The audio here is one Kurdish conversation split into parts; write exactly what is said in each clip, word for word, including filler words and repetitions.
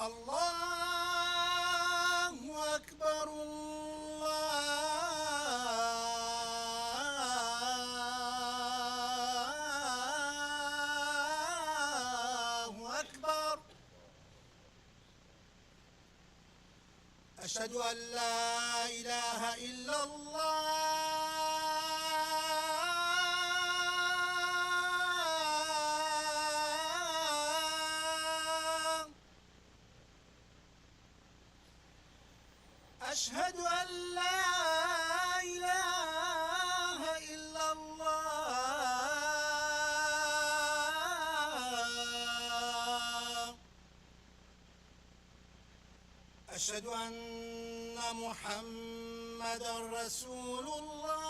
الله أكبر، الله أكبر. أشهد أن لا إله إلا الله. أشهد أن لا إله إلا الله. أشهد أن محمدا رسول الله.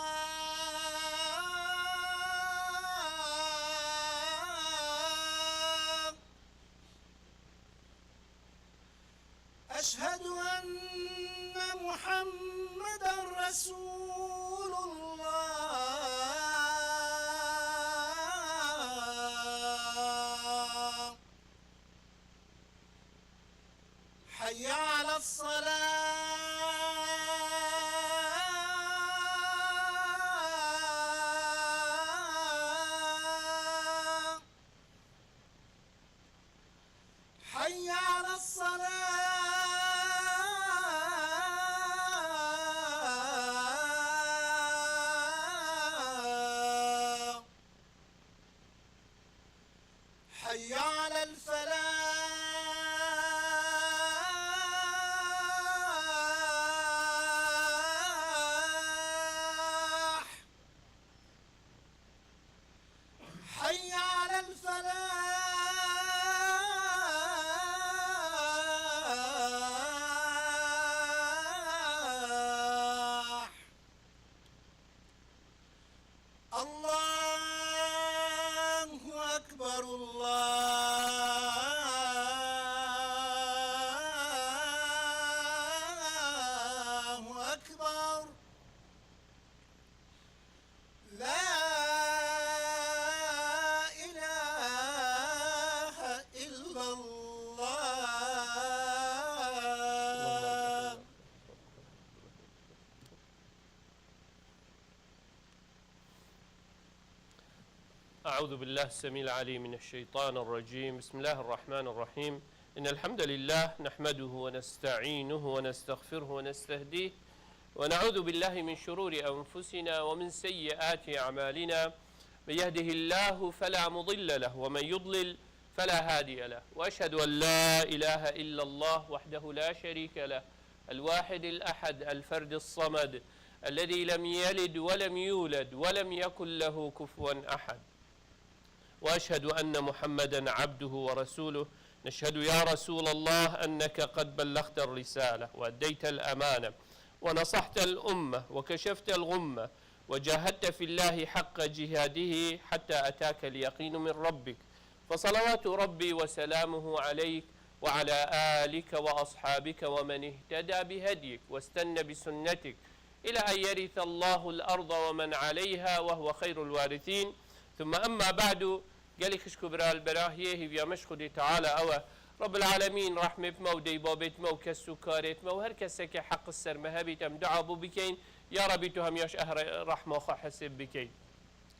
أشهد أن محمدا رسول الله. حي على الصلاة. حي على الصلاة. حي على الفلاح. حي على الفلاح. الله أكبر، الله أكبر. لا إله إلا الله. أعوذ بالله السميع العليم من الشيطان الرجيم. بسم الله الرحمن الرحيم. إن الحمد لله نحمده ونستعينه ونستغفره ونستهديه، ونعوذ بالله من شرور أنفسنا ومن سيئات أعمالنا. من يهده الله فلا مضل له، ومن يضلل فلا هادي له. وأشهد أن لا إله إلا الله وحده لا شريك له، الواحد الأحد، الفرد الصمد، الذي لم يلد ولم يولد ولم يكن له كفوا أحد. وأشهد أن محمدا عبده ورسوله. نشهد يا رسول الله أنك قد بلغت الرسالة وأديت الأمانة ونصحت الأمة وكشفت الغمة وجاهدت في الله حق جهاده حتى أتاك اليقين من ربك. فصلوات ربي وسلامه عليك وعلى آلك وأصحابك ومن اهتدى بهديك واستن بسنتك إلى أن يرث الله الأرض ومن عليها وهو خير الوارثين. ثم أما بعد، gelî xişk û bira li berahiyê hîviya me ji Xwedê Teala ew e. Rabbil Alemîn rehmê bi me û dey babê me û kes û karê me û her kesekê heq ser me hebît em dua bû bikeyin. Ya Rabbî tu hemiya ji ehlê rehma xwe hesêb bikeyin.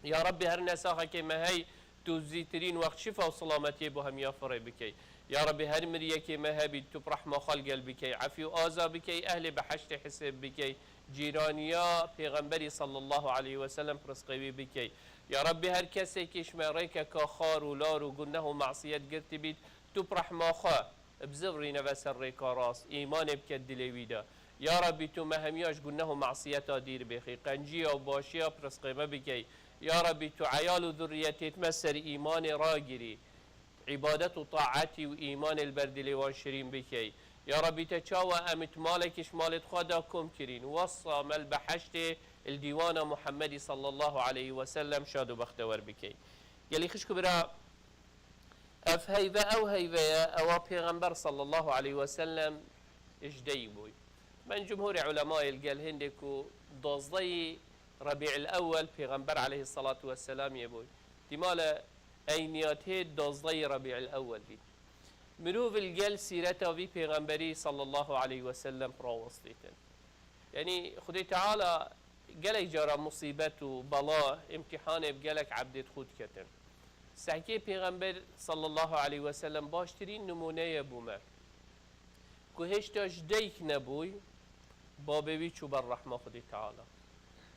Ya Rabbî her nesaxekê me hey tu zîtirîn wext şifa û selametiyê bo hemiya firê bikey. Ya Rabbî her miriyekê me hebît tu bi rehma xwe li gel bikey, efî û aza bikey, ehlê behiştê hesêb bikey, cîraniya Pêxemberî sallallahu aleyhi ve sellem bi rizqê wî bikey. Ya Rabbî her kesekî ji me rêkeka xar û lar û guneh û masiyet girtî bît, tu bi rehma xwe bizivirîne ve ser rêka rast, îmanê bike dilê wî de. Ya Rabbî tu me hemiya ji guneh û masiyeta dîr bêxî, qenciya û başiya bi rizqê me bikey. Ya Rabbî tu eyal û zurriyetêt me ser îmanê ragirî, îbadet û taetî û îmanê li ber dilê wan şirîn bikey. Ya Rabbî te çawa em it malekî ji malêt xwe de kom kirîn, wesa me li behiştê li dîwana Muhemmedî sallallahu aleyhi ve sellem şad û bextewer bikey. Gelî xişk û bira, ev heyve ew heyve ye, ewa Pêxember sallallahu aleyhi ve sellem ji dey bûy. Ben cumhurê ulemayê li gel hindê ku dozdehî Rebî'il Ewwel Pêxember aleyhissalatu vesselam yê bûy. Dîmale Eyniyatê dozdehê Rebî'il Ewwel bî. Mirov li gel sîreta vî pêxemberî sallallahu aleyhi ve sellem rawestîtin. Yanî Xwedê Teala gelek cara musîbet û bela, îmtîhanê bi gelek ebdêt xwe diketin. Sehkê pêxember sallallahu aleyhi ve sellem baştirîn nimûne ye bo me. Ku hêşta ji dayik nebûy, babê wî çû ber rehma Xwedê Teala.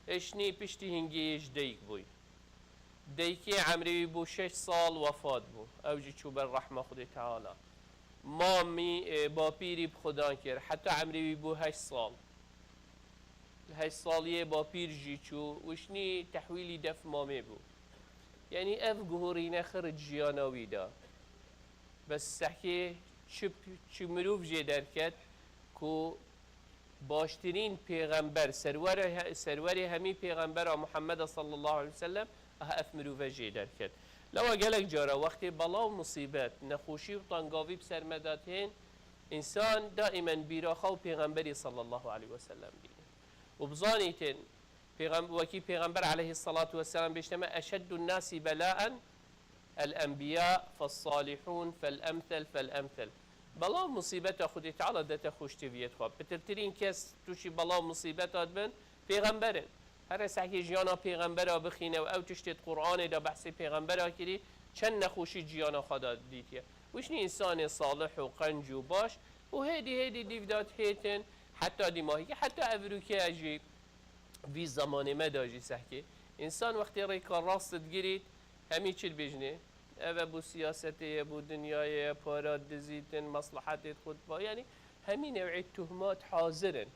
Hişnî piştî hingê yê ji dayik bûy. Daykê emrê wî bû şeş sal wefat bû. Ew jî çû ber rehma Xwedê Teala. Mamî, e, bapîrî bi Xudan kir. Heta emrê wî bû heşt sal. Li heşt saliyê bapîr jî çû. Hişnî tehwîlî def mamê bû. Yanî ev guhorîne xir di jiyana wî de. Bes sehkê çi, çi mirov jê derket ku baştirîn pêxember, serwere-, serwerê hemî pêxembera Muhammeda sallallahu aleyhi ve sellem, aha ev mirove jê derket. Lewa gelek cara wextê bela û musîbet, nexweşî û tengavî bi ser me de tên, însan daîmen bîra xwe û pêxemberî sallallahu aleyhi ve sellem bîne. Û bizanîtin, pêxem-, wekî pêxember aleyhissalatu vesselam bêjte me, "Eşeddun nasi belaen el-enbiya, fes-salihun, fel-emsel, fel-emsel." Bela û musîbeta Xwedê Teala dete xweştiviyê xwe. Pitirtirîn kes tûşî bela û musîbeta dibin, pêxember in. Here sehkê jiyana pêxembera bixîne û ew tiştê di Qur'anê de behsê pêxembera kirî, çend nexweşî jiyana xwe de dîtiye. Wişnî însanê salih û qenc û baş û hêdî hêdî dîv de dihêtin, heta dîmahîkê, heta evrûke jî vî zemanê me de jî sehkê. Însan wextê rêka rast digirît, hemî çi dibêjinê? Ev e bû siyasetê ye, bû dinyayê ye, para dizîtin, meslehetê xwe dipa. Yanî hemî new'ê tuhmat hazir in.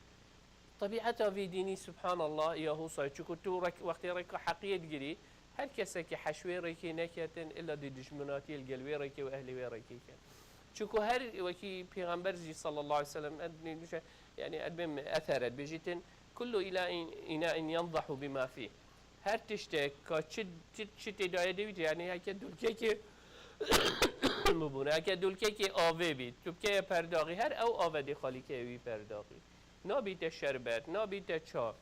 Tebîeta vî dînî, subhanallah, ya hûsay. Çiku tu rek-, wextê rêka heqiyê digirî, her kesekî heşwê rêkê neketin, illa dê dijminatiyê li gel wê rêkê û ehlê wê rêkê ket. Çiku her wekî Pêxember jî sallallahu aleyhi ve sellem, ed-, ne-, ne-, yanî edbên ether e, dibêjîtin, "Kullu ila in-, ina in yanzahu bima fî." Her tiştek ka çi, çi, çi tê dayê dewî, yanî heke dulkekê, bibûne, heke dulkekê avê bî, tu bikeye perdaxî, her ew ave dê xalîkeye wî perdaxî. Nabîte şerbet, nabîte ça.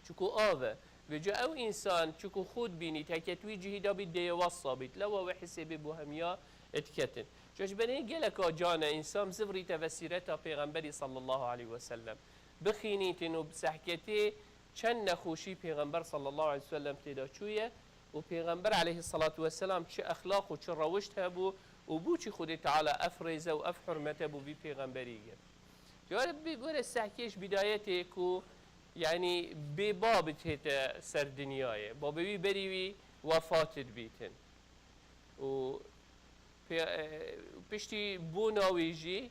Çiku av e. Vêca ew însan, çiku xwe dibînît, heke tu wî cihî de bî, dê wesa bît. Lewa wê hisêbê bo hemiya diketin. Ca ji ber hê geleka can e, însan zivrîte ve sîreta Pêxemberî sallallahu aleyhi ve sellem. Bixînîtin û bi sehketê çend nexweşî Pêxember sallallahu aleyhi ve sellem tê de çûye û Pêxember aleyhissalatu vesselam çi exlaq û çi rewişt hebû û bo çi Xwedê Teala ev rêze û ev hurmete bo vî pêxemberî girt. Cewab bi gore sehkê ji bidayetê ku, yanî bê bab dihête ser dinyayê. Babê wî berî wî wefat dibîtin. Û pê-, e, piştî bona wî jî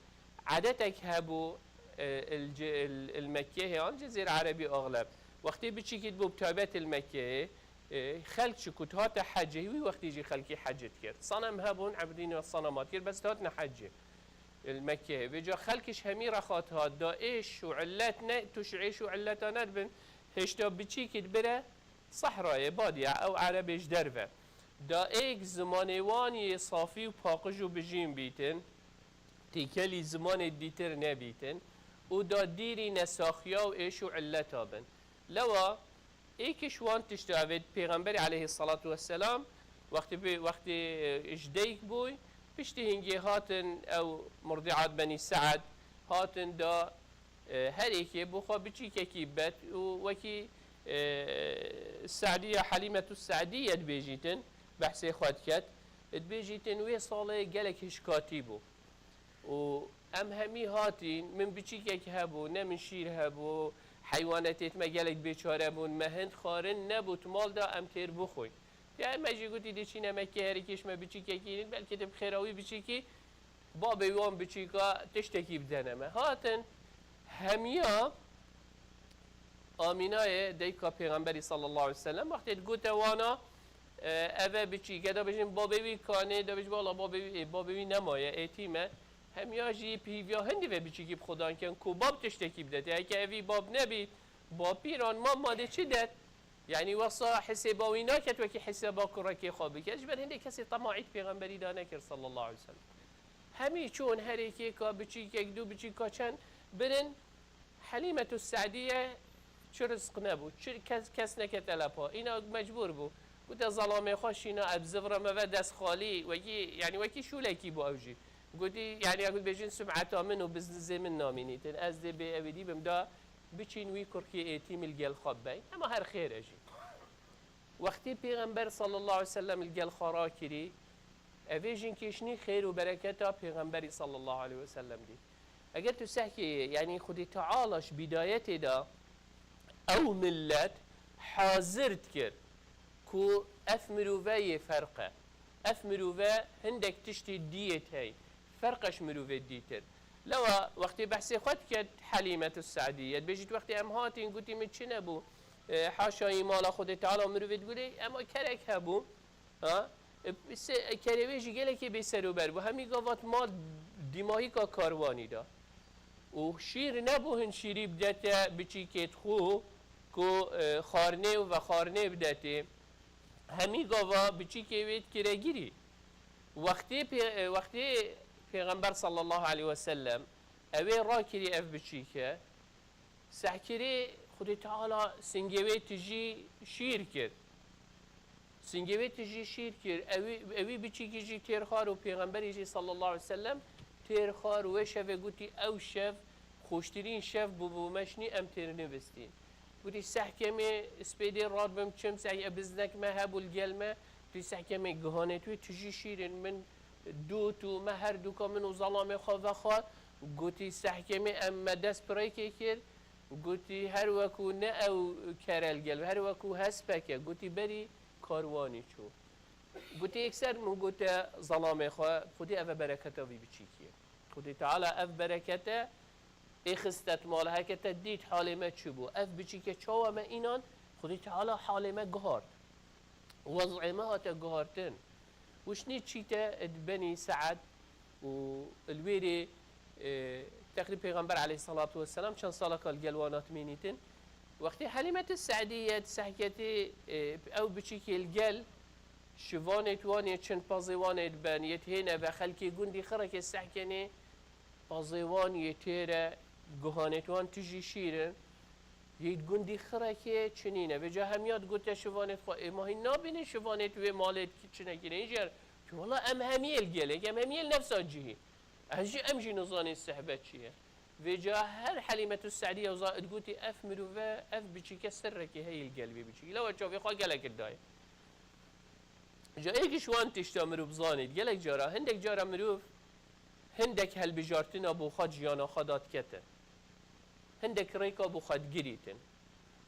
edetek hebû, e, il ce-, il, il Mekkehê an Cezîr Erebî axleb. Wextê biçîkî dibû bi taybet il Mekkehê, e, xelk çi ku dihate hecê, wî wextî jî xelkî hec dikir. Senem hebûn, ebdîn ve senemat kir, bes dihatine hecê. Il Mekkehê. Vêca xelkiş hemî rexat hat, da êş û illet ne, tu ji êş û illeta nedibin, hêşta biçîkî dibire sehrayê, badiya, ew Erebê ji derve. Da êk zimanê wan yê safî û paqij û bijîn bîtin, têkelî zimanê dîtir nebîtin û da dîrî nesaxiya û êş û illeta bin. Lewa êkiş wan tişta evê Pêxemberî aleyhissalatu vesselam wextê bi-, wextê, e, ji dayik bûy, piştî hingê hatin ew murdiat Benî Se'd hatin da, e, her êkê bo xwe biçîkekî bet û wekî, e, Se'diya Helîmetu Se'diye dibêjîtin, behsê xwe diket, dibêjîtin wê salê gelek hişkatî bû. Û em hemî hatîn, min biçîkek hebû, ne min şîr hebû, heywanetêt me gelek bêçare bûn, me hind xwarin nebû, di mal de em têr bixwin. Ya me jî gotî, dê çîne Mekke, herikêş me biçîkekî nin, belkî dê bi xêra wî biçîkî, babê wan biçîka tiştekî bidene me. Hatin, hemiya Amînayê, dayika Pêxemberî sallallahu aleyhi ve sellem, wextê digote wana, e, eve biçîke, da bêjin babê wî kanê, da bêjin, "Wala babê wî, ê, babê wî nemaye, êtîm e." Hemiya jî pihîviya hindî ve biçîkî bi Xudan ken, ku bab tiştekî bidete. Heke evî bab nebî, bapîran, mama dê çi det? Yanî wesa hisêba wî naket, wekî hisêba kurekê xwe bike. Ji ber hindê kesê temaît Pêxemberî da nekir sallallahu aleyhi ve sellem. Hemî çûn herêkê ka biçîkek, du biçîka çend birin, Helîmetu Se'diye çi rizq nebû, çi kes, kes neke telepa. Îna mecbûr bû. Gote, zelamê xwe şîna, ez bi ziv re me ve dest xalî, wekî, yanî wekî şûlekî bû ew jî. Gotî, yanî ya ku dibêjin, sumeta min û biznizê min namînîtin. Ez dê bê ewîdî bim da biçîn wî kurkê êtîm li gel xwe bibey. Hema her xêr e jî. Wextê Pêxember sallallahu aleyhi ve sellem li gel xwe rakirî, evê jinkê şinî xêr û bereketa Pêxemberî sallallahu aleyhi ve sellem dît. Eger tu sehkê yê, yanî Xwedê Teala ji bîdayetê de ew millet hazir dikir ku ev mirove yê ferq e. Ev mirove hindek tiştê dî yê hey. Ferq e ji mirovê dîtir. Lewa wextê behsê xwe dike Helîmetu Se'dî ye. Dibêjît wextê em hatîn gotî min çi nebû. E, haşayî mala Xwedê Teala mirovê digurê, ema kerek hebû. Ha? E, se-, kerê wê jî gelekê bêserûber bû. Hemî gavat ma dîmahîka karwanî da. Û şîr nebû hin şîrî bidete biçîkê xwe ku, e, xarnê û vexarnê bidetê. Hemî gava biçîkê wê dikire girî. Wextê pê-, e, wextê Pêxember sallallahu aleyhi ve sellem ewê rakirî ev biçîke, sehkirê Xwedê Teala singê wê tijî şîr kir. Singê wê tijî şîr kir. Ewî, ewî biçîkî jî têr xwar û Pêxemberî jî sallallahu aleyhi ve sellem têr xwar û wê şevê gotî, ew şev xweştirîn şev bû bo me şinî, em têr nivistîn. Gotî, sehkê me spêdê radibim çim, sehkê biznek me hebû li gel me. Gotî, sehkê me gihanê tu yê tijî şîrin, min dût û me her dûka min û zelamê xwe vexwar. Gotî, sehkê me em me dest pirêkê kir. Gotî, her wekû ne ew kere li gel, her wekû hespeke. Gotî, berî karwanî çû. Gotî, yekser min gote zelamê xwe, Xwedê eve bereketa vî biçîkî ye. Xwedê Teala ev berekete êxiste di mala, heke te dît halê me çi bû. Ev biçîke çawa me înan, Xwedê Teala halê me guhart. Wez'ê me hate guhartin. Wişnî çîte di Benî Se'd û li wêrê, e, teqrîb Pêxember aleyhissalatu vesselam çend saleka li gel wana dimînîtin. Wextê Helîmeti Se'dî yê di sehketê, e, ew biçîkê li gel şivanê di wan yê çin pazê wan ê diben, yê dihêne ve xelkê gundî xirekê sehkenê, pazê wan yê têre, guhanê di wan tijî şîr in, yê di gundî xirekê çinîne. Vêca hemiya digote şivanê xwe, ê ma hîn nabînin şivanê di wê malê di çinekî ne? Hîn jî yer, tu wela em hemiyê li gelek, em hemiyê li nefsa cihî. Ez jî, em jî nizanin sehbet çi ye. Vêca her Helîmetu Se'dî ew za-, digotî, ev mirove, ev biçîke sirrekê heye li gel vê biçîkî. Lewa çavê xwe gelek didayê. Ca êk ji wan tişta mirov bizanît, gelek cara, hindek cara mirov hindek helbijartina bo xwe di jiyana xwe de dikete. Hindek rêka bo xwe digirîtin.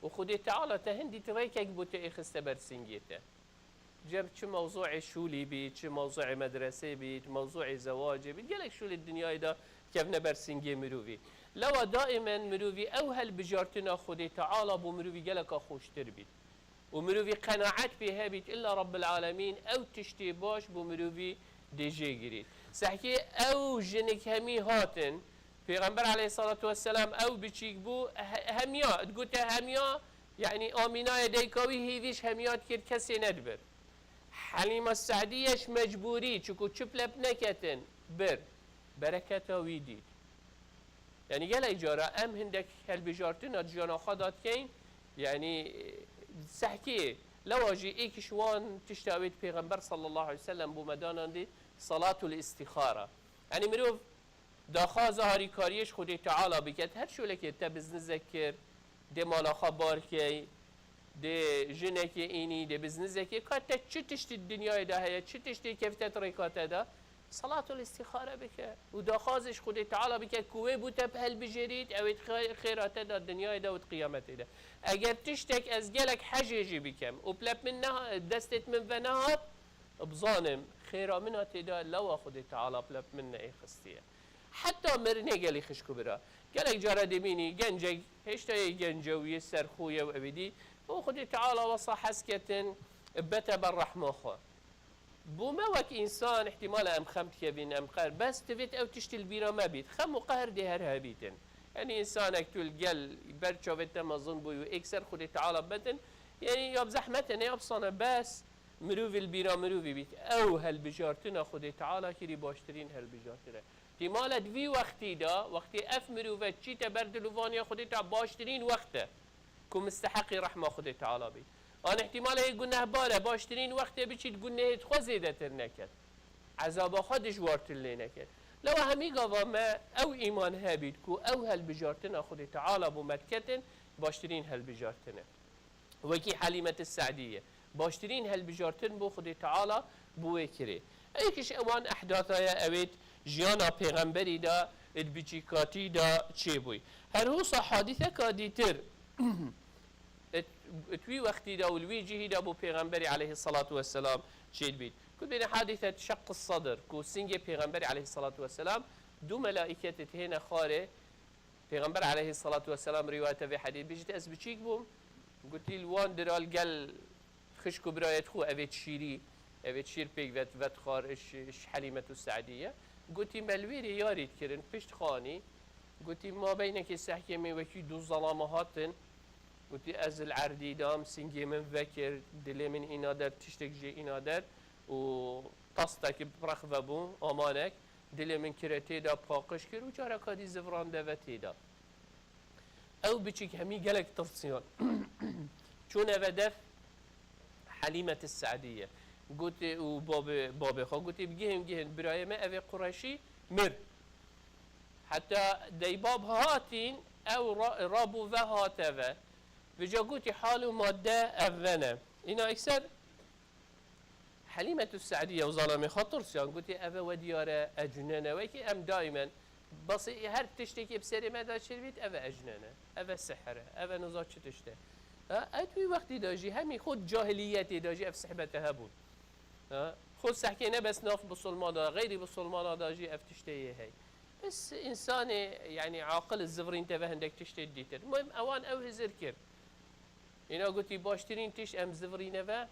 Û Xwedê Teala te hindî rêkek bo te êxiste ber singê te. Cem çi mewzûê şûlî bî, çi mewzûê medresê bî, mewzûê zewacê bî, gelek şûlê dinyayê de kevne ber singê mirovî. Lewa daîmen mirovî ew helbijartina Xwedê Teala bo mirovî geleka xweştir bît. Û mirovî qenaet pê hebît, illa Rabbil Alemîn ew tiştê baş bo mirovî dê jê girît. Sehkê ew jinik hemî hatin, Pêxember aleyhissalatu vesselam ew biçîk bû, he-, hemiya, digote hemiya, yanî Amînayê dayika wî hêvî ji hemiya dikir, kesê nedibir. Helîma Se'dî ye ji mecbûrî, çiku çi plep neketin, bir. Bereketa wî dît. Yanî gelek cara em hindek helbijartina di jiyana xwe de dikeyn, yanî, e, sehkê, lewa jî êk ji wan tişta wê di Pêxember sallallahu aleyhi ve sellem bo me danandî, salatul îstîxara. Yanî mirov daxwaza harîkariyê ji Xwedê Teala biket, her şolekê te biznizek kir, dê mala xwe bar key, dê jinekê înî, dê biznizekê, ka te çi tiştî di dinyayê de heye, çi tiştê kevte di rêka te de, salatul îstîxare bike û daxwazê ji Xwedê Teala bike ku wê bo te bi helbijêrît, ew ê xê-, xêra te de dinyayê de û di qiyametê de. Eger tiştek ez gelek hejê jî bikem û plep min neha-, destê min ve nehat, bizanim, xêra min a tê de, lewa Xwedê Teala plep min neêxistiye. Heta mirinê gelî xişk û bira. Gelek cara dibînî, gencek, hêşta yê genc e û yê serxwe ye û ewî dî, û Xwedê Teala wesa hez ketin, bete ber rehma xwe. Bo me wek însan, îhtimal e em xem dikevîn, em qehr, bes divêt ew tiştî li bîra me bît. Xem û qehr dê her hebîtin. Yanî însanek tu li gel ber çavê te mezin bûyî û êkser Xwedê Teala betin, yanî ya bi zehmet e, ne ya bi san e, bes. Mirovî li bîra mirovî bît. Ew helbijartina Xwedê Teala kirî baştirîn helbijartin e. Tîmale di vî wextî de, wextê ev mirove çîte ber dilovaniya Xwedê Teala, baştirîn wext e ku misteheqî rehma Xwedê Teala bît. An îhtîmalê gunehbar e, baştirîn wext e biçît gunehê xwe zêdetir neket. Ezaba xwe dijwartir lê neket. Lewa hemî gava me ew îman hebît ku ew helbijartina Xwedê Teala bo me diketin, baştirîn helbijartin e. Wekî Helîmet Se'dî ye. Baştirîn helbijartin bo Xwedê Teala bo wê kirê. Êkiş ewan ehdata ye, ewêt jiyana pêxemberî de, di biçîkatî de çêbûy. Her hosa hadîseka dîtir, it, it wî wextî de û li wî cihî de bo pêxemberî aleyhissalatu vesselam çêdibît. Ku bêne hadîset şeqqi sadr, ku singê pêxemberî aleyhissalatu vesselam du melaîket tihêne xwarê, Pêxember aleyhissalatu vesselam rîwayete vê hedî bijît, ez biçîk bûm, gotî, li wan dira li gel xişk û birayet xwe evêt şîrî, evêt şîr pêk vet, vet xwar, iş, iş Helîmetu Se'dî ye. Gotî, me li wêrê yarî dikirin, pişt xanî. Gotî, mabeynekê sehkê me wekî du zelama hatin. Gotî, ez li erdî dam, singê min vekir, dilê min îna der, tiştek jê îna der û tastek bi rex vebû, amanek. Dilê min kire tê de, paqij kir û careka dî ziviran deve tê de. Ew biçîk hemî gelek tirsiyan. Çûne ve dev Helîmet Se'dî ye. Gotê û babê, babê xwe gotê, bigihên, gihên birayê me, ev ê Qureşî mir. Heta deybab hatîn, ew ra-, rabû ve hate ve. Vêca gotî, hal û madde ev ve ne. Îna ekser Helîmetu Se'dî ew zalamê xwe tirsiyan, gotî, ev e we diyar e, e cunene wekî em daîmen, basê her tiştekî bi serê me de çêdibît, ev e e cunene, ev e sihir e, ev e niza çi tişt e. Ha, ew wî wextî de jî hemî xwe cahiliyetê de jî ev sihbete hebûn. Ha, xwe sehkê ne bes nav bisilman de, xeyrî bisilmana de jî ev tiştê yê hey. Bes însanê, yanî aqil zivirîn te ve hindek tiştê dîtir. Muhim ewan ew hizir kir. Îna gotî, baştirîn tişt em zivirîne ve,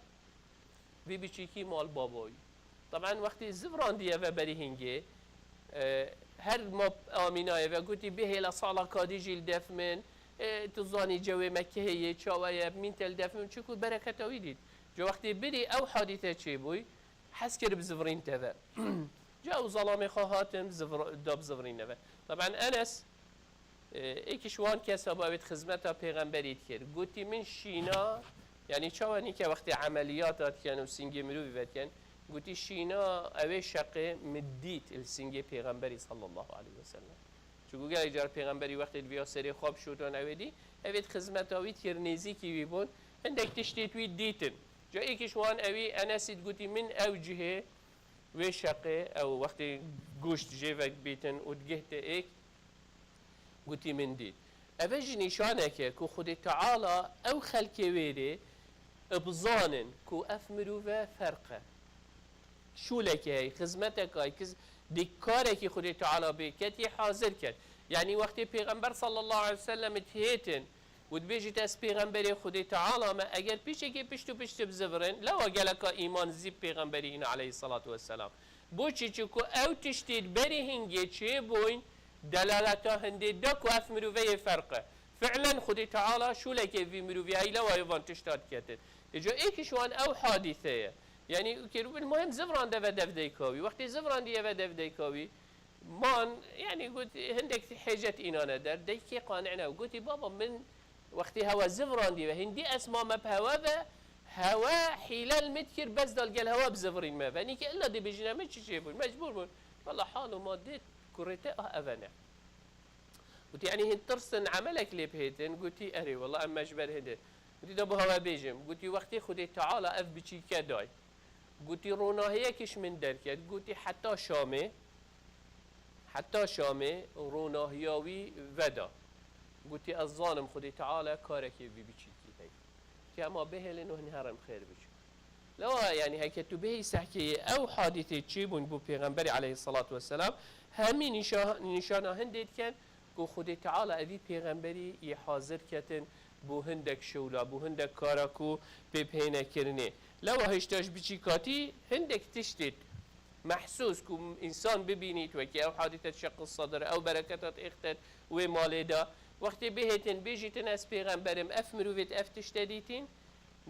vî biçîkî mal babayî. Taban wextê zivrandiye ve berî hingê, e, her ma Amînayê ve gotî, bihêle sala kadî jî li def min, e, tu zanî cewê me kihê yê, çawa ye, mîn te li def min, çiku bereketa wî dît. Ca wextê birî ew hadîse çêbûy, hez kir bi zivirîn te ve. Ca ew zalamê xwe hatin, zivir-, da bi zivirîn te ve. Taban Enes, E, êkî ji wan kesa bû, ew ê di xizmeta pêxemberî dikir. Gotî, min şîna, yanî çawa nîke wextê emeliyata dikin û singê mirovî vedikin, gotî, şîna ewê şeqê min dît li singê pêxemberî sallallahu aleyhi ve sellem. Çunku gelek car pêxemberî wextê di viya serê xwe bişotan ewê dî, ew ê di xizmeta wî dikir, nêzîkî wî bûn, hindek tiştê wî dîtin. Ca êkî ji wan ewî Enesî digotî, min ew cihê wê şeqê, ew wextê goşt jê vek bîtin û digihte êk, gotî, min dît. Ev e jî nîşanek e ku Xwedê Teala ew xelkê wê rê bizanin ku ev mirove ferq e. Şûlekê hey, xizmeteka hey, kiz-, dê karekî Xwedê Teala bê, ket yê hazir ket. Yanî wextê Pêxember sallallahu aleyhi ve sellem dihêtin, û dibêjit, ez pêxemberê Xwedê Teala me, eger pîçekê pişt û pişt bizivirin, lewa geleka îman zî pêxemberî îne aleyhissalatu vesselam. Bo çi? Çiku ew tiştê di berî hingê çêbûyn, delaleta hindê da ku ev miroveyê ferq e. Fi'len Xwedê Teala şûlekê vî mirovî hey lewa ê van tişta diketin. Îca êkî ji wan ew hadîse ye. Yanî, kêrûbin muhim zivrande ve dev deyka wî. Wextê zivrandiye ve dev deyka wî, Man, yanî got, hindek hêcet înane der, deykê qanî ne. Gotî, baba, min wextê hewa zivrandiye ve, hindî ez mame bi hewa ve, hewa hîle li min dikir, bes da li gel hewa bizivirîn me ve. Nîke illa dibêjine min çi çêbûn, mecbûr bûn. Wela hal û madê kurê te ah eve ne. Gotî, yanî hin tirsin emelek lê bihêtin? Gotî, erê, wela em me ji ber hindê. Gotî, da bo hewa bêjim. Gotî, wextê Xwedê Teala ev biçîke day. Gotî, ronahiyekî ji min derket. Gotî, heta Şamê, heta Şamê ronahiya wî veda. Gotî, ez zanim Xwedê Teala karekê vî biçîkî hey. Gotî, ema bihêlin û hin herin xêr biçin. Lewa, yanî, heke tu bihî sehkeyê ew hadîsê çêbûn bo Pêxemberî aleyhissalatu vesselam, hemî nîşa-, nîşana hindê dikin, ku Xwedê Teala evî pêxemberî yê hazir ketin bo hindek şewla, bo hindek kara ku pê bihêne kirinê. Lewa hişta ji biçîkatî hindek tiştêt mehsûs ku însan bibînît, wekî ew hadîset şeqqi sadr, ew bereketa êxtet wê malê de. Wextê bihêtin bêjîtin ez pêxemberim, ev mirovêt ev tişte dîtîn,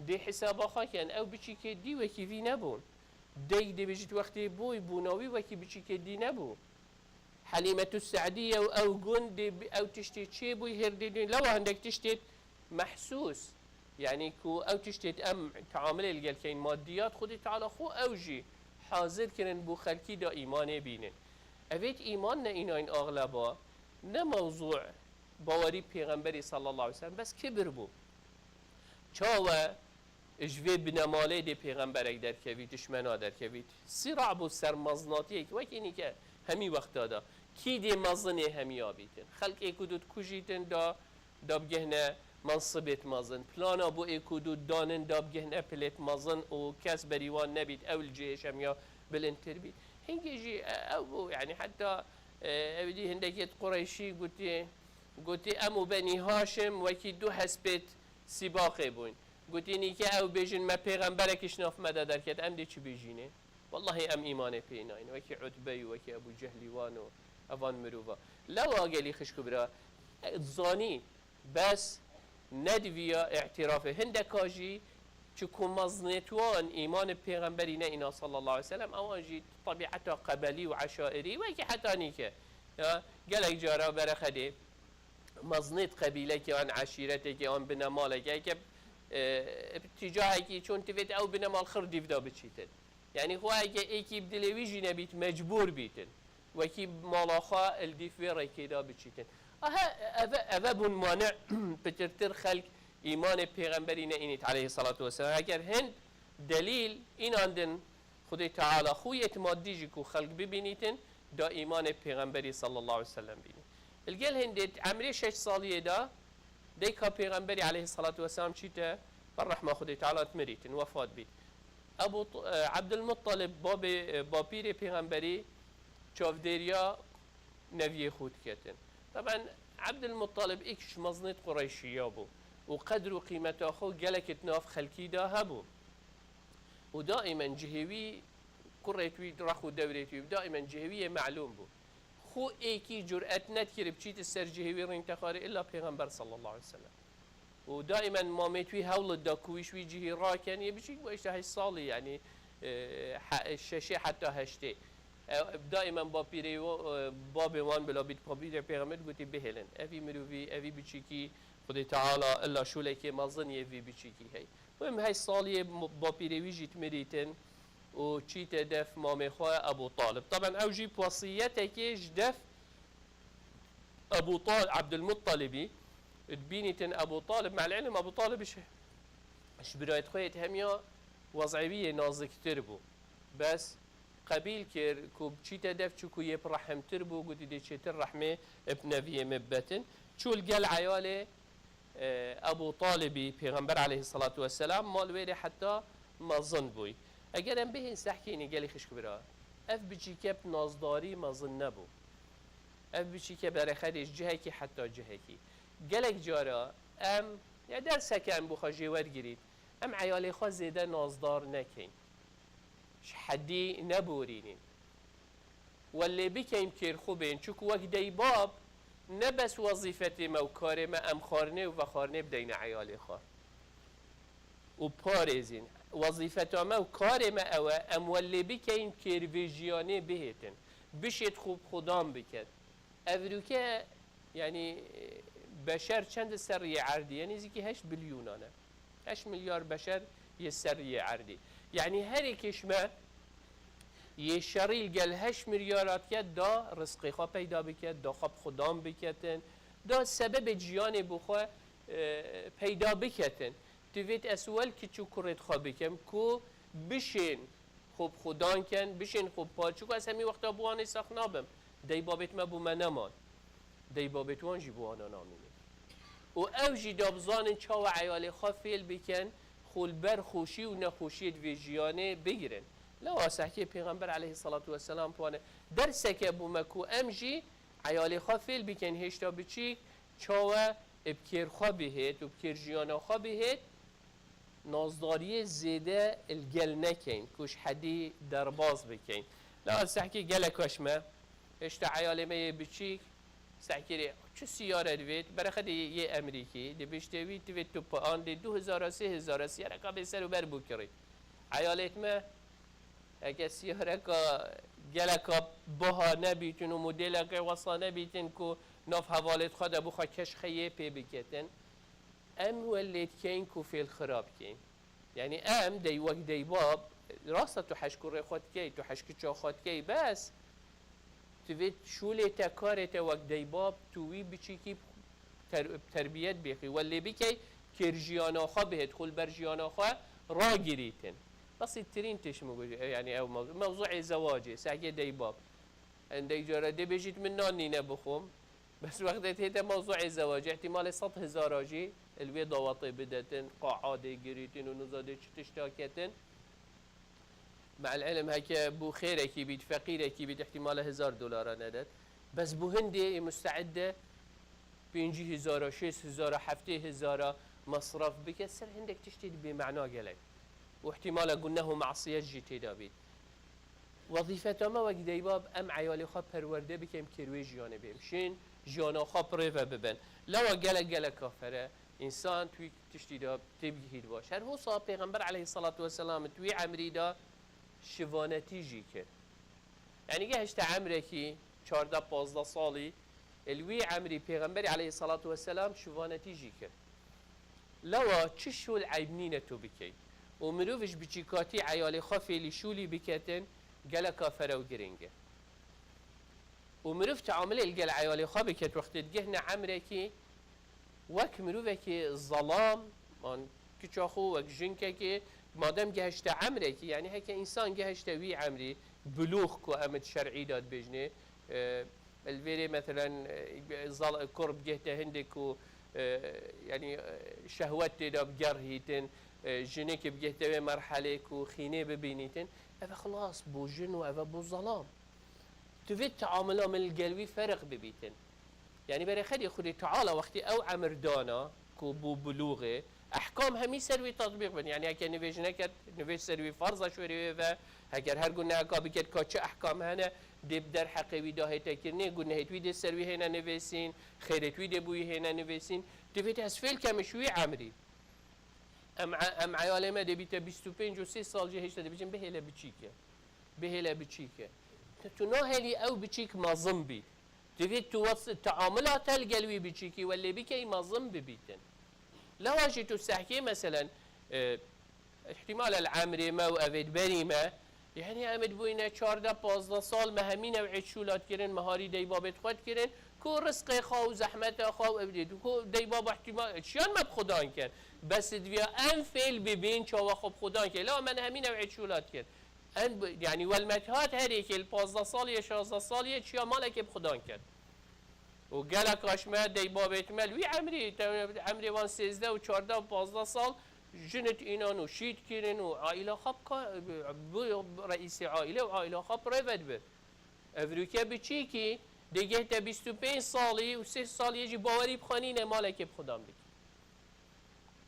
dê hesaba xwe ken, ew biçîkê dî wekî vî nebûn. Dey dibêjit wextê bûy, bûna wî wekî biçîkê dî nebû. Helîmetu Se'dî ye û ew gund dê bi-, ew tiştê çêbûy, hêr dê dê. Lewa hindek tiştê mehsûs. Yanî ku ew tiştê em teamilê li gel keyin, madiyat, Xwedê Teala xwe ew jî hazir kirin bo xelkî da îmanê bînin. Evêt îman ne înayên axleba, ne mewzû bawerî pêxemberî sallallahu aleyhi ve sellem, bes kibir bû. Çawe ji vê binemalê dê pêxemberek derkevît, dişmena derkevît. Sîra bû ser mezinatiyek, wekî nîke hemî wexta da. Kî dê mezinê hemiya bîtin? Xelkê ku dû dikujîtin da, da bigihne mensibêt mezin. Plana bo ê ku dû danin da bigihne pilêt mezin û kes berî wan nebît, ew li cihê hemiya bilindtir bît. Hingê jî, e, ew bû, yanî heta, e, ew dî hindekêt Qureyşî gotî, gotî, "Em û Benî Haşim wekî du hespêt sîbaqê bûn." Gotî, "Nîke ew bêjin me pêxemberek ji nav me de derket, em dê çi bêjînê?" Wellahî em îmanê pê nayîn. Wekî Utbe û wekî Ebû Cehlî wan û evan mirova. Lewa gelî xişk û bira, e, zanî, bes nediviya îtirafê. Hindeka jî çi ku mezinêt wan îmanê pêxemberî ne îna sallallahu aleyhi ve sellem, ewan jî tebieta qebelî û eşairî, wekî heta nîke. Ya, gelek cara berexedê, mezinêt qebîlekê an eşîretekê an binemalekê, eke, e, tîcahekî çûn tivêt ew binemal xir dîv de biçîtin. Yanî xwe eke êkî bi dilê wî jî nebît, mecbûr bîtin. Wekî mala xwe li dîv vê rêkê de biçîtin. Aha, eve, eve bûn mane pitirtir xelk îmanê pêxemberî ne înît aleyhissalatu vesselam. Eger hind delîl înandin Xwedê Teala xûyêt maddî jî ku xelk bibînîtin, da îmanê Pêxemberî sallallahu aleyhi ve sellem bînin. Li gel hindê di emrê şeş saliyê de dayika Pêxemberî aleyhissalatu vesselam çîte ber rehma Xwedê Teala dimirîtin, wefat bît. Ebu T-, e, Ebdulmuttalib, babê, e, bapîrê Pêxemberî çavdêriya neviyê xwe diketin. Teben Ebdulmuttalib êk ji mezinêt Qureyşiya bû û qedr û qîmeta xwe gelekê di nav xelkî de hebû. Û daîmen cihê wî, kurêt wî, rex û dewrêt wî, daîmen cihê wî yê melûm bû. Xwe êkî curet nedikir biçîte ser cihê wî rîn texarê illa Pêxember sallallahu aleyhi ve sellem. Û daîmen mamêt wî hewl da ku wî ji wî cihî raken, yê biçîk bû, işte heşt salî, yanî, e, he-, şeşê heta heştê. E, daîmen bapîrê wo-, e, babê wan bila bît papîrê Pêxember gotî, "Bihêlin. Evî mirovî, evî biçîkî, Xwedê Teala illa şûlekê mezin yê vî biçîkî hey." Muhim heşt saliyê mo-, bapîrê wî jî dimirîtin û çîte def mamê xwe Ebû Talib. Teben ew jî wesiyetekê ji def Ebû Tal-, Ebdulmuttalibî dibînîtin. Ebû Talib, me'l ilim Ebû Talib ji, ji birayet xwe yê hemiya wez'ê wî yê naziktir bû. Bes qebîl kir ku çîte def, çiku yê bi rehimtir bû, gotî, "Dê çêtir rehmê bi neviyê me bibetin." Çû li gel eyalê, e, Ebû Talibî, Pêxember aleyhissalatu vesselam, mal wê rê heta mezin bûy. Eger em bihên sehkînî gelî xişk bira, ev biçîke bi nazdarî mezin nebû. Ev biçîke berexedê ji cihekî heta cihekî. Gelek cara em, ya derseke em bo xwe jê wergirît, em eyalê xwe zêde nazdar nekeyn. Ji hedî neborînîn. We lê bikeyn kêrxwe bên, çiku wek deybab ne bes wezîfetê me û karê me em xwarinê û vexwarinê bideyne eyalê xwe û parêzîn. Wezîfeta me û karê me ew e, em we lê bikeyn kêr vê jiyanê bihêtin. Bişêt xwe bi xudan biket. Evroke, yanî, beşer çend li ser riyê erdî ye? Nêzîkî heşt bilyûnan e. Heşt milyar beşer yê ser riyê erdî. Yanî her êkê ji me yê şerî li gel heşt milyar hatike da rizqê xwe peyda bike, da xwe bi xudan biketin, da sebebê jiyanê bo xwe, e, peyda biketin. Divêt ez wel kiç û kurêt xwe bikim ku bişên xwe bi xudan ken, bişên xwe bi par. Çiku ez hemî wexta bi wan ê sax nabim. Deybabêt me bo me neman. Deybabêt wan jî bo wana namînin. Û ew jî da bizanin çawa eyalê xwe fêl bikin, xwe li ber xweşî û nexweşiyê di vê jiyanê bigirin. Lewa sehkê Pêxember aleyhissalatu vesselam bi wan e. Derseke bo me ku em jî eyalê xwe fêl bikin, hêşta biçîk, çawa bi kêr xwe bihêt û bi kêr jiyana xwe bihêt, nazdariyê zêde li gel nekeyn, ku ji hedî derbaz bikeyn. La sehkî gelek weş me, hêşta eyalê me yê biçîk, sehkî rê çi siyare divêt, berexedê yê Emerîkî, di biştê wî divêt tu pian, dê du hezara, sê hezara siyareka bê ser û ber bû kirî. Eyalêt me, eke siyareka geleka biha nebîtin û modêleke wesa nebîtin ku nav hevalêt xwe de bo xwe keşxeyê pê biketin, Em welê dikeyn ku fêl xira bikeyn. Yanî em dey wek deybab, rasta tu heşk û rê xwe dikey, tu heşk û ça xwe dikey, bes tu vê şûlê te, karê te wek deybab, tu wî biçîkî ter-, terbiyet bêxî. Welê bikey kêr jiyana xwe bihêt, xwe li ber jiyana xwe ragirîtin. Basîttirîn tişt min got, yanî ew mewzu, mewzuê zewacê, sehkê deybab. Endek cara dê bêjît min nan nîne bixwim. Bes wextê tête mewzuê zewacê, ihtimalê sed hezara jî li wê dawetê bidetin, qaa dê girîtin û niza dê çi tişta ketin. Me'el ilm heke bû xêrekî bît, feqîrekî bît, ihtimale hezar dolara nedet. Bes bû hindê ê musteid e pêncî hezara, şêst hezara, heftê hezara mesref bike, ser hindek tiştê di bêmena gelek. Û ihtimale guneh û masiyet jî têda bît. Wezîfeta me wek deybab, em eyalê xwe perwerde bikin, kêr wê jiyanê bêm. Şên jiyana xwe bi rê ve bibin. Lewa gelek gelek kafere, însan tu wî tiştî de têbigihît baş. Her wisa Pêxember aleyhisselatu vesselam tu wî emrî de şivanetî jî kir. Yanî gehişte emrekî çardeh pazdeh salî, li wî emrî Pêxemberî aleyhisselatu vesselam şivanetî jî kir. Lewa çi şûl eyb nîne tu bikey. Û mirov ji biçîkatî eyalê xwe fêlî şûlî biketin, geleka ferew giring e. Û mirov teamilê li gel eyalê xwe biket wextê digihne emrekî, wek mirovekî zelam, an kiça xwe, wek jinkekê, madem gehişte emrekî, yanî heke însan gehişte wî emrî, bulûx ku em di şer'î de dibêjinê, e, li vêrê, meselen, e, zal-, kur bigihte hindê ku, e, yanî, e, şehwet tê de bigerhîtin, e, jinik bigihte wê merhelê ku xînê bibînîtin, ev xilas bû jin û ev bû zelam. Tu vê teamila min li gel wî ferq bibîtin. Yanî berê xedî Xwedê Teala wextî ew emir dana ku bû bulûxê, ehkam hemî ser wî tetbîq bin. Yanî heke nivêj neket, nivêj ser wî ferz e şûrê wê ve, heger her guneheka biket ka çi ehkam hene, dê bi derheqê wî de hête kirinê, gunehêt wî dê ser wî hêne nivêsîn, xêrêt wî dê bi wî hêne nivêsîn. Tu vê te ez fêl kem ji wî emrî. Em, em eyalê me dê bîte bîst û pênc û sê sal jî hêşta dibêjin bihêle biçîk e. Bihêle biçîk e. Tu, tu nahêlî ew biçîk mezin bît. Divê tu wes-, teamila te li gel wî biçîkî welê bikey mezin bibîtin. Lewa jî tu sehkê, meselen, e, ihtimal el emrê me û evêt berî me, yanî em ê dibûyne çardeh pazdeh sal, me hemî new'ê şûlat kirin, me harî deybabêt xwe dikirin, ku rizqê xwe û zehmeta xwe û evdê, ku deybaba ihtimal, çiyan me bi Xudan kin. Bes diviya em fêl bibîn, çawa xwe bi Xudan kin. Lewa me hemî new'ê şûlat kir. Em bi, yanî welmet hat her yekê li pazdeh salî ye, şazdeh salî ye, çiya malekê bi Xudan ket. Û gelek aş me, deybabêt me li wî emrî, te-, emrê wan sêzdeh û çardeh û pazdeh sal, jinit înan û şît kirin û aîla xwe bi ka-, bi, bi reîsê aîle û aîla xwe bi rê ve dibe. Evrûke biçîkî, dê gehte bîst û pênc salî û sê salî ye jî bawerî bi xwe nîne malekê bi Xudan bike.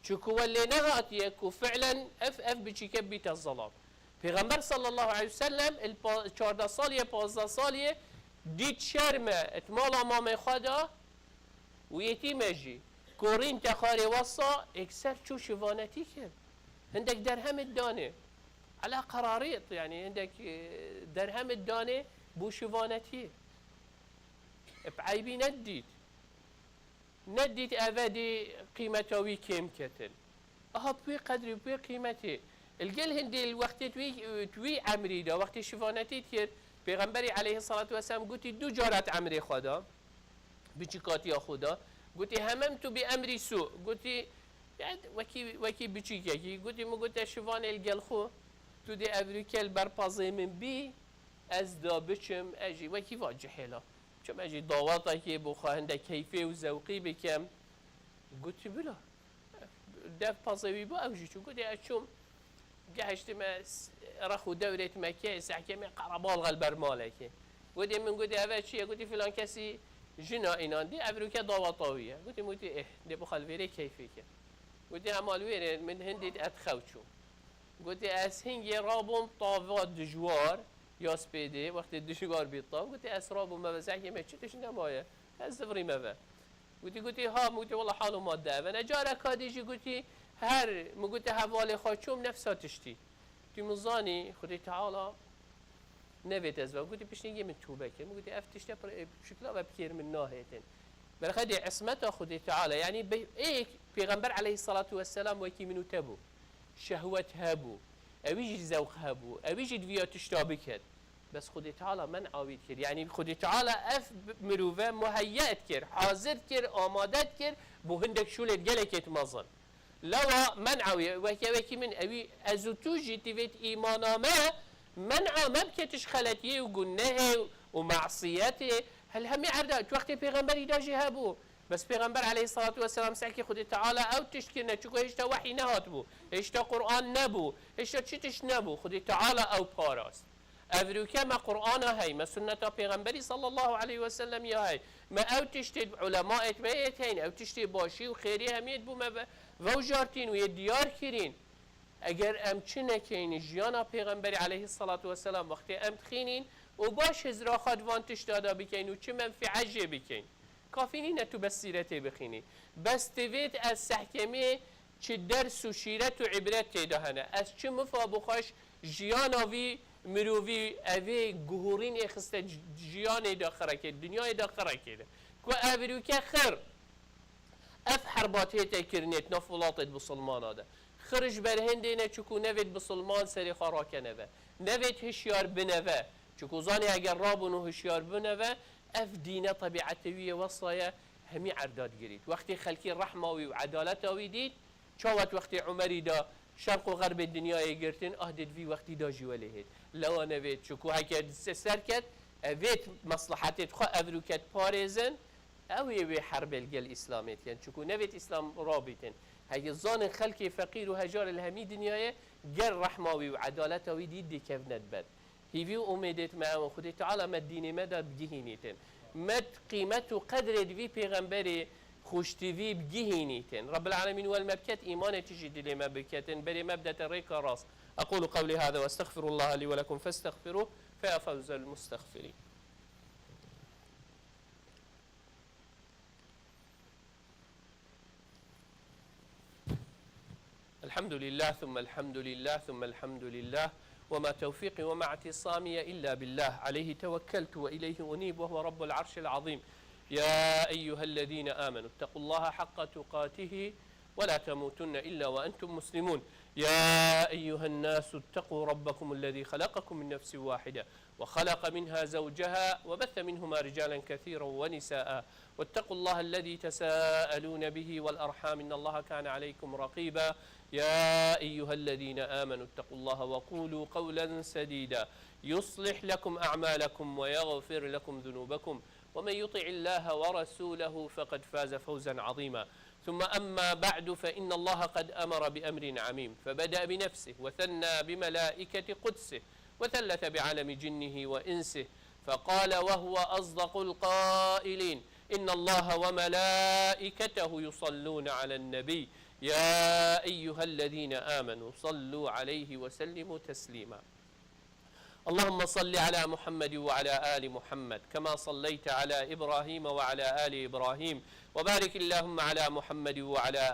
Çunku we lê nehatiye ku fi'len ev, ev biçîke bîte zelam. Pêxember sallallahu aleyhi ve sellem il pa-, çardeh salî ye, pazdeh salî ye, dît şerm e, it mala mamê xwe da û yetîme jî. Korîn te xarê wesa, êkser çû şivanetî kir. Hindek derhemê danê. Ela qerarît, yanî hindek, e, derhemê danê bû şivanetî. Bi eybî nedît. Nedît eve dê qîmeta wî kêm ketin. Aha bi wî qedrî, bi wî qîmetê. Li gel hindê li wextê tu wî, tu wî emrî de, wextê şivanetî dikir, Pêxemberî aleyhissalatu vesselam gotî du carat emrê xwe da, biçîkatiya xwe da. Gotî, "Hememtu bi emrî su." Gotî, yani, wekî, wekî biçîkekî. Gotî, "Min gote şivanê li gel xwe, tu dê evrûke li ber pezê min bî, ez da biçim, ez jî wekî va cihêla." Çima jî dawetekê bo xwe hinde keyfê û zewqî bikim? Gotî bila. Dev pezê wî bû, ew jî çû. Gotî ez çûm, gehiştime s-, rex û dewrêt Mekkeyê, sehkê me qerebalxe li ber malekê. Gotî min gotî eve çi ye? Gotî filan kesî jina înan dî, evrûke daweta wî ye. Gotî min gotî êh, dê bo xwe li vêrê keyfê ke. Gotî hema li wêrê min hindî ez xew çûm. Gotî ez hingê rabûm tava dijwar ya spêdê, wextê dijwar bî tav, gotî ez rabûm me ve sehkê me çi tişt nemaye. Ez zivirîme ve. Gotî, gotî ha, min gotî wela hal û madde ev e. Careka dî jî gotî her, min gotî hevalê xwe çûm nefsa tiştî. Gotî min zanî Xwedê Teala nevêt ez ve. Gotî piştî hingê min tûbe kir. Min gotî ev tişte pir, e, şikla ve bi kêr min nahêtin. Berxedê ismeta Xwedê Teala, yanî bi êk Pêxember aleyhissalatu vesselam wekî min û te bû. Şehwet hebû. Ewî jî zewq hebû. Ewî jî diviya tişta biket. Bes Xwedê Teala men'a wî dikir. Yanî Xwedê Teala ev mirove muheyye dikir, hazir dikir, amade dikir bo hindek şûlêt gelekêt mezin. Lewa men'a wî, weke wekî min ewî ez û tu jî tivêt îmana me, men'a me bike tu ji xeletiyê û gunehê û masiyetê. Hel hemî erda, tu wextê pêxemberî de jî hebû. Bes Pêxember aleyhissalatu vesselam sekî Xwedê Teala ew tişt kirine, çuko hêşta wehî nehatibû, hêşta Qur'an nebû, hêşta çi tişt nebû. Xwedê Teala ew parast. Evrûke me Qur'ana hey, me sunneta Pêxemberî sallallahu aleyhi ve sellem ya hey. Me ew tiştê ulemaêt me yêt heyn, ew tiştê başî û xêrî hemiyêt bû me ve-, vewjartîn û yê diyar kirîn. Eger em çi nekeyn, jiyana Pêxemberî aleyhissalatu vesselam wextê em dixînîn û baş hizra xwe di van tişta de bikeyn û çi menfîet jê bikeyn. Kafî nîne tu bes sîretê bixînî. Bes divêt ez sehkemê çi ders û şîret û îbret tê de hene. Ez çi mifa bi xwe ji jiyana vî mirovî evê guhurîn ê xiste ji-, jiyanê de xirekê, dinyayê de xirekê de. Ku ev rûke xir, ev herbatê te kirinê di nav welatê bisilmana de. Xir ji ber hindê ne çiku nevêt bisilman serê xwe rakene ve. Nevêt hişyar bine ve. Çiku zanê eger rabûn û hişyar bine ve, ev dîne tebîetê wî yê wesa ye, hemî erda digirît. Wextê xelkê rehma wî û edaleta wî dît, çawa di wextê Umerî de şerq û xerbê dinyayê girtin, ah dê di vî wextî de jî welê hêt. Lewa nevêt, çiku heke se-, ser ket, evêt meslehetêt xwe ev rûket parêzin, ew ê wê herbê li gel Îslamê dikin. Çiku nevêt Îslam rabîtin. Heke zanên xelkê feqîr û hejar li hemî dinyayê ger rehma wî û edaleta wî dît dê kevne di ber. Hîvî û umêdêt me ew in, Xwedê Teala me dînê me de bigihînîtin. Me qîmet û qedrê di vî pêxemberê xweştivî bigihînîtin. Rabbil Alemîn wel me biket, îmanê tijî dilê me biketin, berê me bidete rêka rast. أقول قولي هذا وأستغفر الله لي ولكم فاستغفروه فيا فوز المستغفرين. الحمد لله ثم الحمد لله ثم الحمد لله، وما توفيقي وما اعتصامي إلا بالله، عليه توكلت وإليه أنيب، وهو رب العرش العظيم. يا أيها الذين آمنوا اتقوا الله حق تقاته ولا تموتن إلا وأنتم مسلمون. يا أيها الناس اتقوا ربكم الذي خلقكم من نفس واحدة وخلق منها زوجها وبث منهما رجالا كثيرا ونساء واتقوا الله الذي تساءلون به والأرحام إن الله كان عليكم رقيبا. يا أيها الذين آمنوا اتقوا الله وقولوا قولا سديدا يصلح لكم أعمالكم ويغفر لكم ذنوبكم ومن يطع الله ورسوله فقد فاز فوزا عظيما. ثم أما بعد فإن الله قد أمر بأمر عميم فبدأ بنفسه وثنى بملائكة قدسه وثلث بعالم جنه وإنسه فقال وهو أصدق القائلين إن الله وملائكته يصلون على النبي يا أيها الذين آمنوا صلوا عليه وسلموا تسليما. اللهم صل على محمد وعلى آل محمد كما صليت على إبراهيم وعلى آل إبراهيم وبارك اللهم على محمد وعلى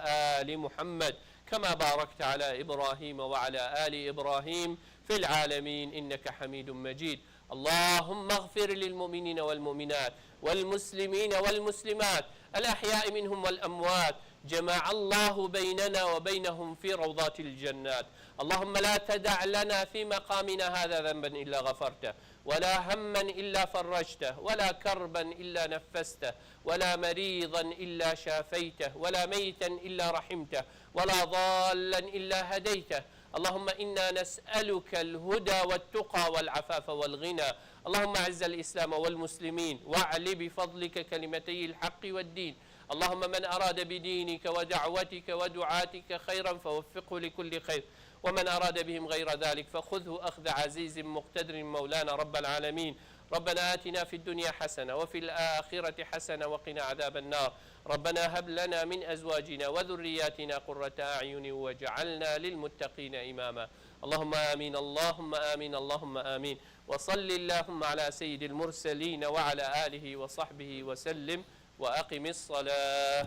آل محمد كما باركت على إبراهيم وعلى آل إبراهيم في العالمين إنك حميد مجيد. اللهم اغفر للمؤمنين والمؤمنات والمسلمين والمسلمات الأحياء منهم والأموات جمع الله بيننا وبينهم في روضات الجنات. اللهم لا تدع لنا في مقامنا هذا ذنبا إلا غفرته ولا هما إلا فرجته ولا كربا إلا نفسته ولا مريضا إلا شافيته ولا ميتا إلا رحمته ولا ضالا إلا هديته. اللهم إنا نسألك الهدى والتقى والعفاف والغنى. اللهم أعز الإسلام والمسلمين واعل بفضلك كلمتي الحق والدين. اللهم من أراد بدينك ودعوتك ودعاتك خيرا فوفقه لكل خير ومن أراد بهم غير ذلك فخذه أخذ عزيز مقتدر مولانا رب العالمين. ربنا آتنا في الدنيا حسنة وفي الآخرة حسنة وقنا عذاب النار. ربنا هب لنا من أزواجنا وذرياتنا قرة أعين واجعلنا للمتقين إماما. اللهم آمين، اللهم آمين، اللهم آمين. وصل اللهم على سيد المرسلين وعلى آله وصحبه وسلم. وأقم الصلاة.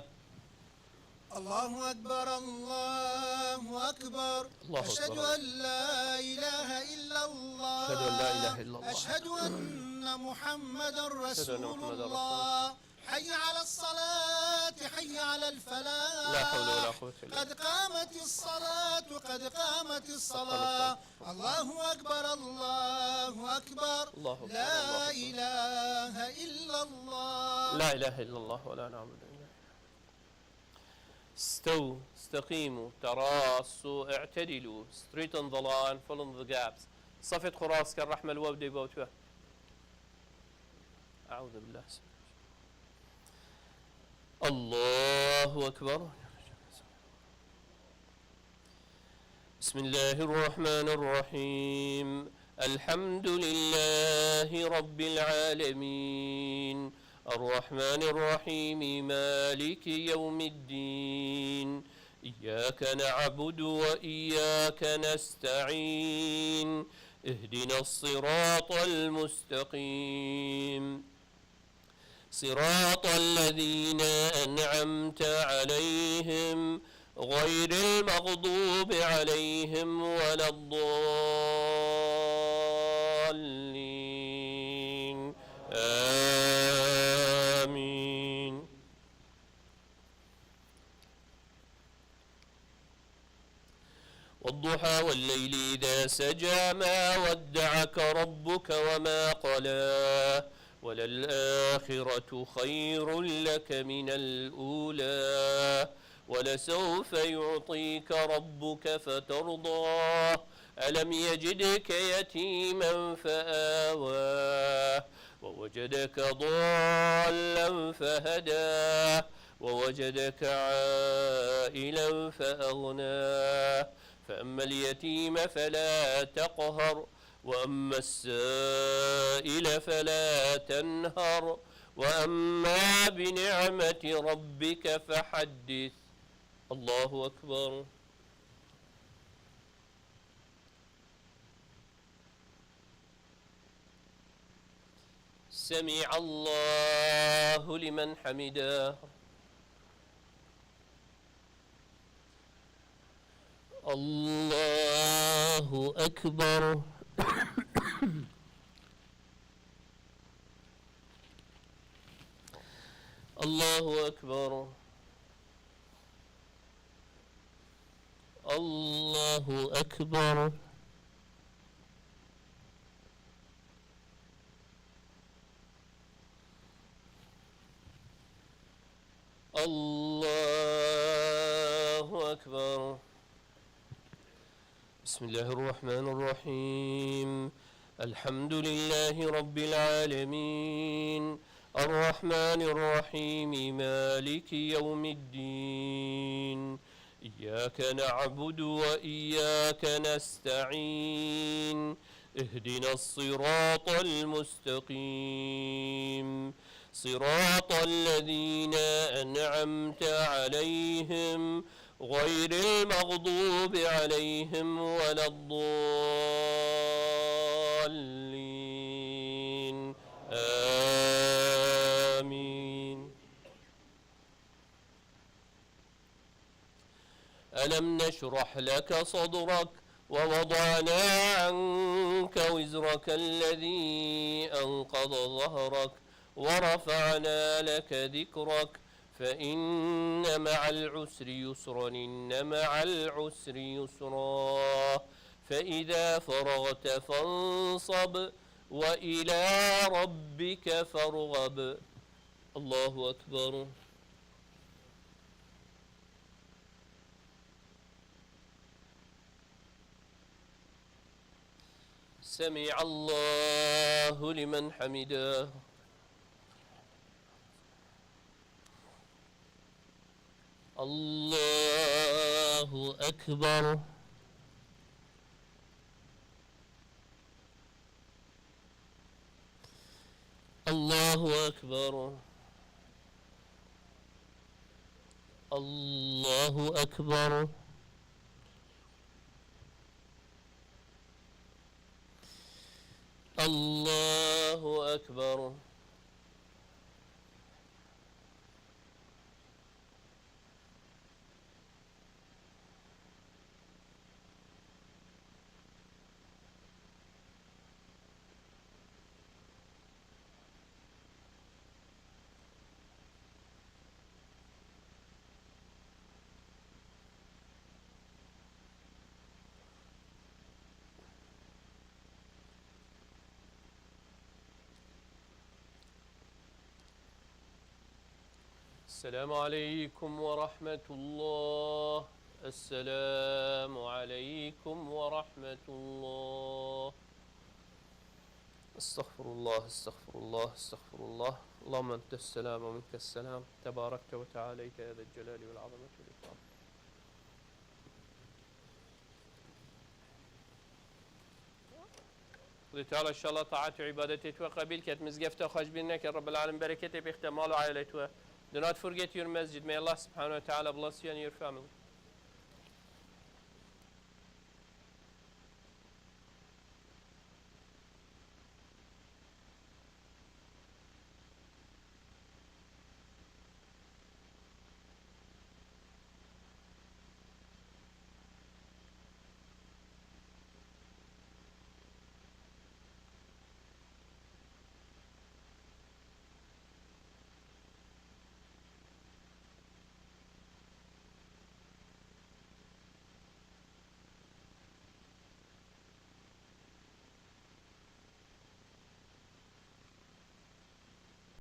الله أكبر، الله أكبر. الله أكبر. أشهد أن لا إله إلا الله. أشهد أن لا إله إلا الله. أشهد أن محمدا رسول الله. أشهد أن محمدا رسول الله. حي على الصلاة، حي على الفلاح. لا حول ولا قوة إلا بالله. قد قامت الصلاة، قد قامت الصلاة. الله أكبر، الله أكبر. الله أكبر، لا الله أكبر. إله إلا الله. لا إله إلا الله ولا نعبد إلا الله. استووا، استقيموا، تراصوا، اعتدلوا، straighten the line, fill in the gaps. صفت خراس كالرحمة الوودي بوتوه. أعوذ بالله. الله أكبر. بسم الله الرحمن الرحيم. الحمد لله رب العالمين. الرحمن الرحيم. مالك يوم الدين. إياك نعبد وإياك نستعين. اهدنا الصراط المستقيم. صراط الذين أنعمت عليهم غير المغضوب عليهم ولا الضالين. آمين. والضحى والليل إذا سجى، ما ودعك ربك وما قلى، وللآخرة خير لك من الأولى، ولسوف يعطيك ربك فترضى، ألم يجدك يتيما فآوى، ووجدك ضالا فهدى، ووجدك عائلا فأغنى، فأما اليتيم فلا تقهر، وأما السائل فلا تنهر، وأما بنعمة ربك فحدث. الله أكبر. سمع الله لمن حمده. الله أكبر. الله أكبر. الله أكبر. الله أكبر. بسم الله الرحمن الرحيم. الحمد لله رب العالمين. الرحمن الرحيم. مالك يوم الدين. إياك نعبد وإياك نستعين. اهدنا الصراط المستقيم. صراط الذين أنعمت عليهم غير المغضوب عليهم ولا الضالين. آمين. ألم نشرح لك صدرك ووضعنا عنك وزرك الذي أنقض ظهرك ورفعنا لك ذكرك فإن مع العسر يسرا، إن مع العسر يسرا، فإذا فرغت فانصب، وإلى ربك فارغب. الله أكبر. سمع الله لمن حمده. الله أكبر. الله أكبر. الله أكبر. الله أكبر. السلام عليكم ورحمة الله. السلام عليكم ورحمة الله. استغفر الله، استغفر الله، استغفر الله. اللهم أنت السلام ومنك السلام. تباركت وتعاليت يا ذا الجلال والعظمة والإكرام. Xwedê Teala inşallah taat û îbadetê tu qebîl ket, mizgefta xwe ji bîr neke, Rebbil Alem bereketê bêxte mal û ailê tu. Do not forget your masjid. May Allah subhanahu wa ta'ala bless you and your family.